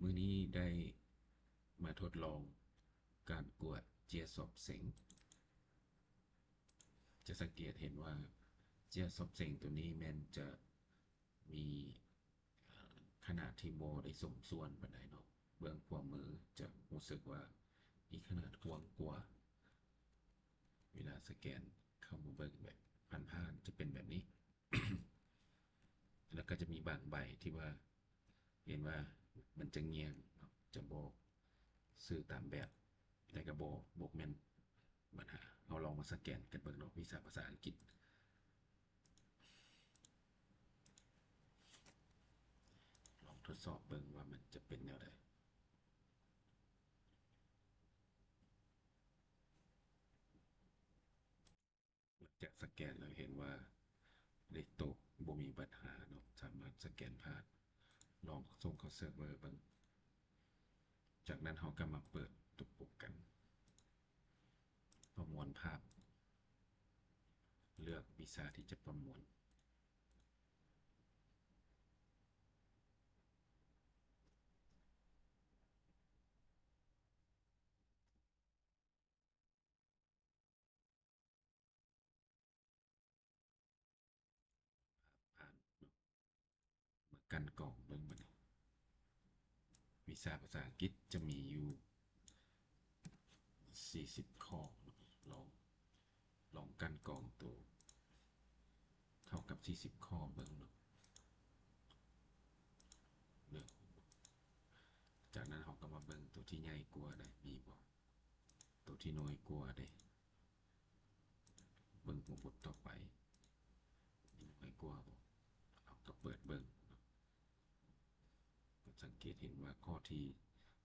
ມື້ນີ້ໄດ້ມາທົດລອງການກວດເຈ້ຍສອບເສັງ. ຈະສັງເກດເຫັນວ່າເຈ້ຍສອບເສັງໂຕນີ້ແມ່ນຈະມີ ເອີ່ ຂະໜາດທີ່ບໍ່ໄດ້ສົມສ່ວນປານໃດເນາະ. ເບື້ອງຂວາມືຈະຮູ້ສຶກວ່າມີຂະໜາດກວ້າງກວ່າ. ເວລາສະແກນເຂົ້າມາເບິ່ງແບບຜ່ານໆ ຈະເປັນແບບນີ້. ແລ້ວກໍຈະມີບາງໃບທີ່ວ່າເຫັນວ່າມັນຈະງ່ຽງເນາະ ຈະບໍ່ຊື່ຕາມແບບ ແລ້ວກໍບໍ່ ບໍ່ແມ່ນບັນຫາ. ເຮົາລອງມາສະແກນກັນເບິ່ງເນາະ ວິຊາພາສາອັງກິດ. ລອງທົດສອບເບິ່ງວ່າມັນຈະເປັນແນວໃດ. ຈາກສະແກນແລ້ວເຫັນວ່າເລກໂຕະບໍ່ມີບັນຫາເນາະ ສາມາດສະແກນຜ່ານ. ລອງສົ່ງເຂົ້າເຊີບເວີເບິ່ງ. ຈາກນັ້ນເຮົາກໍມາເປີດຕົວໂປຣແກຣມປະມວນພາບ ເລືອກວິຊາທີ່ຈະປະມວນ. ຜ່ານເນາະ ມາກັ່ນກອງເບິ່ງບັດນີ້. ວິຊາພາສາອັງກິດຈະມີຢູ່ສີ່ສິບຂໍ້ເນາະ. ລອງ ລອງກັ່ນກອງໂຕເທົ່າກັບສີ່ສິບຂໍ້ເບິ່ງເນາະ. ຈາກນັ້ນເຮົາກໍມາເບິ່ງໂຕທີ່ໃຫຍ່ກວ່າໄດ້ ມີບໍ່? ໂຕທີ່ນ້ອຍກວ່າເດ້ ເບິ່ງຫົວບົດຕໍ່ໄປ ມີນ້ອຍກວ່າບໍ່? ເຮົາກໍເປີດເບິ່ງເນາະ. ກໍສັງເກດເຫັນວ່າຂໍ້ທີ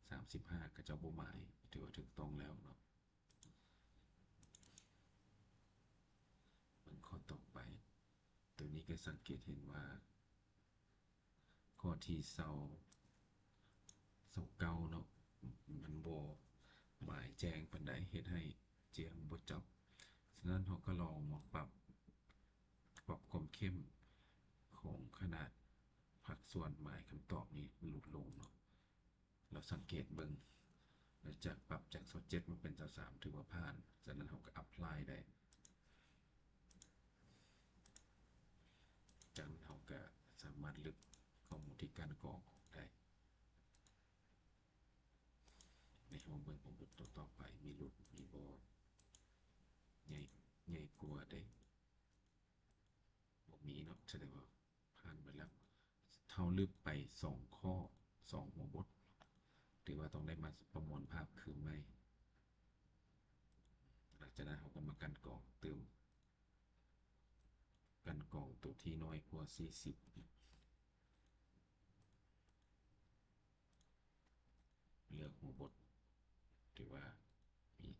ສາມສິບຫ້າ ເຂົາເຈົ້າບໍ່ໝາຍ ຖືວ່າຖືກຕ້ອງແລ້ວເນາະ. ເບິ່ງຂໍ້ຕໍ່ໄປ ໂຕນີ້ກໍສັງເກດເຫັນວ່າ ຂໍ້ທີຊາວ ຊາວເກົ້າເນາະ ມັນບໍ່ໝາຍແຈ້ງປານໃດ ເຮັດໃຫ້ເຈ້ຍມັນບໍ່ຈັບ. ສະນັ້ນເຮົາກໍລອງມາປັບ ປັບຄວາມເຂັ້ມຂອງຂະໜາດພາກສ່ວນໝາຍຄຳຕອບນີ້ຫຼຸດລົງເນາະ. ລອງສັງເກດເບິ່ງ ຫຼັງຈາກປັບຈາກຊາວເຈັດມາເປັນຊາວສາມ ຖືວ່າຜ່ານ. ສະນັ້ນເຮົາກໍ apply ໄດ້. ຈາກນັ້ນເຮົາກໍສາມາດລຶບຂໍ້ມູນທີ່ກັ່ນກອງອອກໄດ້. ໃນຫ້ອງເບິ່ງຂອງບົດຕໍ່ໆໄປ ມີຫຼຸດ ມີບໍ່ ໃຫຍ່ ໃຫຍ່ກວ່າເດ້ ບໍ່ມີເນາະ ສະແດງວ່າຜ່ານໄປແລ້ວ. ເຮົາລຶບໄປສອງຂໍ້ ສອງຫົວບົດ ຖືວ່າຕ້ອງໄດ້ມາປະມວນພາບຄືນໃໝ່. ຫຼັງຈາກນັ້ນເຮົາກໍມາກັ່ນກອງຕື່ມ ກັ່ນກອງໂຕທີ່ນ້ອຍກວ່າສີ່ສິບ ເລືອກຫົວບົດ ຖືວ່າມີ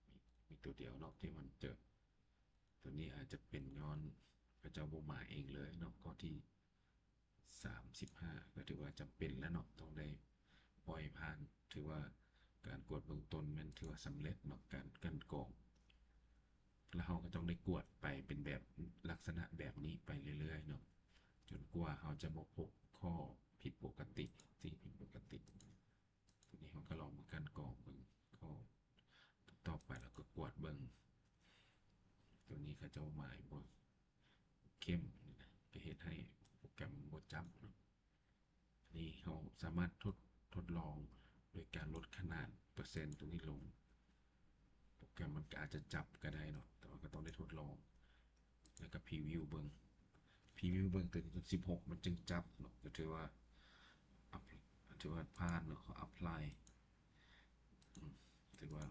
ມີ ມີໂຕດຽວເນາະທີ່ມັນເຈີ. ໂຕນີ້ອາດຈະເປັນຍ້ອນເຂົາເຈົ້າບໍ່ໝາຍເອງເລີຍເນາະ. ຂໍ້ທີສາມສິບຫ້າ ກໍຖືວ່າຈຳເປັນແລ້ວເນາະ ຕ້ອງໄດ້ປ່ອຍຜ່ານ. ຖືວ່າການກວດເບື້ອງຕົ້ນແມ່ນຖືວ່າສຳເລັດເນາະ ການກັ່ນກອງ. ແລ້ວເຮົາກໍຕ້ອງໄດ້ກວດໄປເປັນແບບ ລັກສະນະແບບນີ້ໄປເລື້ອຍໆເນາະ ຈົນກວ່າເຮົາຈະບໍ່ພົບຂໍ້ຜິດປົກກະຕິ ສິ່ງຜິດປົກກະຕິ. ທີນີ້ເຮົາກໍລອງມາກັ່ນກອງເບິ່ງ ຂໍ້ຕໍ່ໄປ ແລ້ວກໍກວດເບິ່ງ. ໂຕນີ້ເຂົາເຈົ້າໝາຍບໍ່ເຂັ້ມ ກໍເຮັດໃຫ້ໂປຣແກຣມບໍ່ຈັບເນາະ. ນີ້ເຮົາສາມາດທົດ ທົດລອງໂດຍການລົດຂະໜາດເປີເຊັນໂຕນີ້ລົງ. ໂປຣແກຣມມັນກໍອາດຈະຈັບກໍໄດ້ເນາະ ແຕ່ວ່າກໍຕ້ອງໄດ້ທົດລອງ ແລ້ວກໍພຣີວິວເບິ່ງ ພຣີວິວເບິ່ງເຖິງສິບຫົກມັນຈຶ່ງຈັບເນາະ ກໍຖືວ່າ ອັບ ຖືວ່າຜ່ານເນາະ ເຂົາ apply ອືມ ຖືວ່າ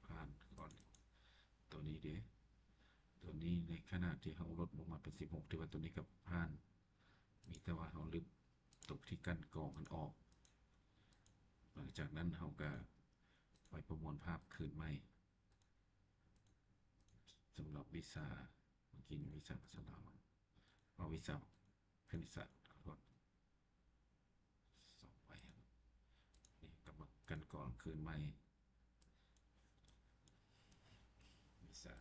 ຜ່ານກ່ອນ. ໂຕນີ້ເດ້ ໂຕນີ້ໃນຂະນະທີ່ເຮົາລົດລົງມາເປັນສິບຫົກ ຖືວ່າໂຕນີ້ກໍຜ່ານ ມີແຕ່ວ່າເຮົາລຶບຕົກທີ່ກັ່ນກອງຫັ້ນອອກ. ຫຼັງຈາກນັ້ນເຮົາກໍໄປປະມວນພາບຄືນໃໝ່ ສຳລັບວິຊາ ເມື່ອກີ້ນີ້ວິຊາພາສາລາວ ເອົາ ວິຊາຄະນິດສາດ ຂໍໂທດ ສອງໃບ. ນີ້ກໍມາກັ່ນກອງຄືນໃໝ່ ວິຊາ ສາ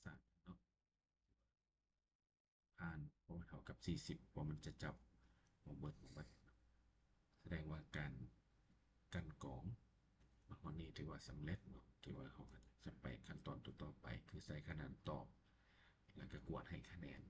ສາເນາະ. ກັບສີ່ສິບ ວ່າມັນຈະຈັບບໍ່ເບິດບໍ່ເບິດ. ສະແດງວ່າການກັ່ນກອງມາຮອດນີ້ຖືວ່າສຳເລັດເນາະ, ຖືວ່າເຮົາຈະໄປຂັ້ນຕອນຕໍ່ໆໄປ ຄືໃສ່ຂະໜານຕອບ ແລ້ວກໍກວດໃຫ້ຄະແນນ.